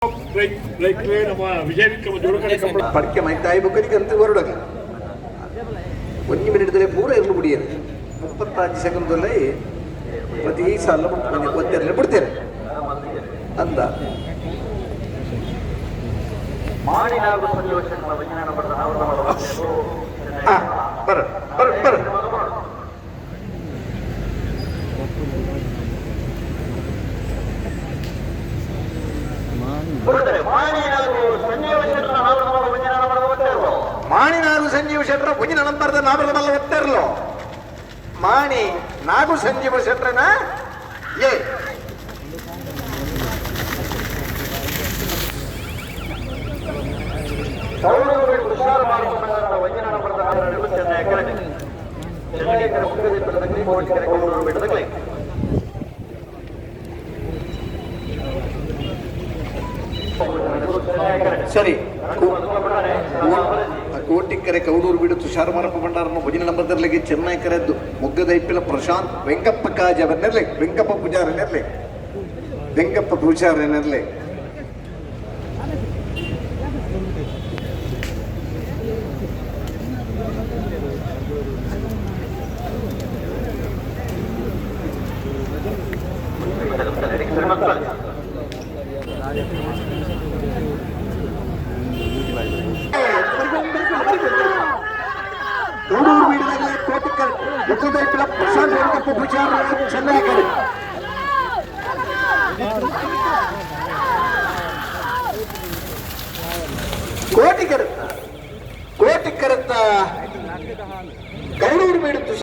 ನಮ್ಮ ವಿಜಯ ವಿಕ್ರಮ ಜೋಡುಕಡೆ ಕಂಬಳ ಪಡಿಕೆ ಮೈತಾಯಿ ಬೊಕ್ಕನಿಗೆ ಅಂತ ಹೊರಡಗ ಒಂಜಿ ಮಿನಿಟ್ದಲ್ಲೇ ಪೂರ ಇರಲು ಬಿಡಿಯರು 35 ಸೆಕೆಂಡಲ್ಲಿ ಪ್ರತಿ ಸಾಲ ಒತ್ತೆರಲೆ ಬಿಡ್ತೇನೆ ಅಂದ. ಬರ ಬರ ಬರ. ಮಾಣಿ ನಾಗು ಸಂಜೀವ ಶೆಟ್ರ ಒಂಜಿ ನಂಬರ್ದ ನಾಮರದ ಮಲ್ಲ ಒತ್ತೆರ್ಲು. ಮಾಣಿ ನಾಗು ಸಂಜೀವ ಶೆಟ್ರನ ಏ ಸರಿ. ಕೋಟಿಕ್ಕರೆ ಕೌಡೂರು ಬೀಡು ತುಷಾರ್ ಮಾರಪ್ಪ ಭಂಡಾರನ ಭಜನೆ ನಂಬರ್ದರ್ಲಿಗೆ ಚೆನ್ನೈ ಕರೆದ್ದು ಮೊಗ್ಗದೈಪಿಲ ಪ್ರಶಾಂತ್ ವೆಂಕಪ್ಪ ಕಾಜವನ್ನೆರ್ಲಿ, ವೆಂಕಪ್ಪ ಪೂಜಾರನೆರ್ಲಿ, ವೆಂಕಪ್ಪ ಪೂಜಾರನೆರ್ಲಿ. ಕೌಡೂರು ಬೀಡದಾಗಲೇ ಕೋಟಿಕ್ಕರೆ ಮೊಗ್ಗದೈಪಿಲ ಪ್ರಶಾಂತ್ ವೆಂಕಪ್ಪ ಪೂಜಾರ ಚೆನ್ನೈ ಕರೆ. ಕೋಟಿಕರತ್ತ ಕೋಟಿಕರತ್ತ.